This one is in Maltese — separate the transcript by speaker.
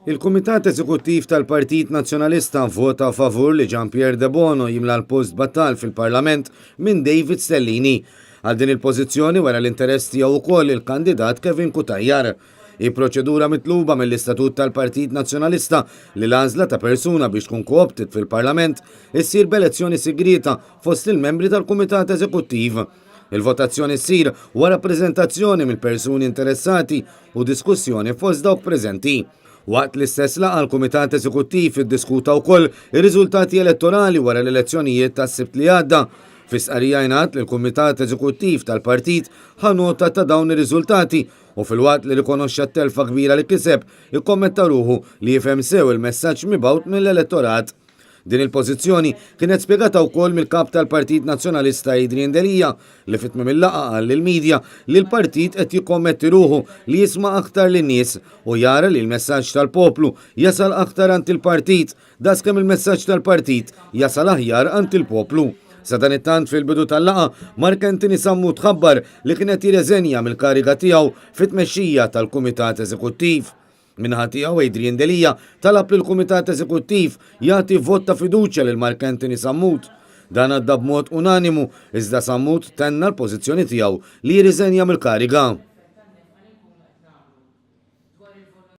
Speaker 1: Il-Kumitat Eżekuttiv tal-Partit Nazzjonalista vvota favur li Jean Pierre Debono jimla l-post battal fil-Parlament minn David Stellini. Għal din il-pożizzjoni wera l-interess tiegħu wkoll il-kandidat Kevin Cutajar. Hi proċedura mitluba mill-istatut tal-Partit Nazzjonalista li l-għażla ta' persuna biex tkun co-opted fil-Parlament issir b'elezzjoni sigrieta fost il-membri tal-Kumitat Eżekuttiv. Il-votazzjoni ssir wara preżentazzjoni mill-persuni interessati u diskussjoni fost dawk preżenti. Waqt l-istess laqgħa l-Kumitat Eżekuttiv iddiskuta wkoll ir-riżultati elettorali wara l-elezzjonijiet tas-Sibt li għadda. Fi stqarrija jingħad li l-Kumitat Eżekuttiv tal-Partit ħa nota ta' dawn ir-riżultati u filwaqt li rikonoxxa t-telfa kbira li kiseb, ikkommetta ruħu li jifhem sew il-messaġġ mibgħut mill-elettorat. Din il-pożizzjoni kienet spjegata wkoll mill-Kap tal-Partit Nazzjonalista Adrian Delia li fi tmiem il-laqgħa qal lill-media li l-partit qed jikkommetti ruħu li jisma' aktar lin-nies u jara li l-messaġġ tal-poplu jasal aktar għand il-partit daqskemm il-messaġġ tal-partit jasal aħjar għand il-poplu. Sadanittant fil-bidu tal-laqgħa, Mark Anthony Sammut ħabbar li kien qed jirreżenja mill-kariga tiegħu fit-tmexxija tal-Kumitat Eżekuttiv. Min-naħa tiegħu Adrian Delia talab lill-Kumitat Eżekuttiv jagħti vot ta' fiduċja lil Mark Anthony Sammut. Dan għadda b'mod unanimu iżda Sammut tenna l-pożizzjoni tiegħu li jirriżenja mill-kariga.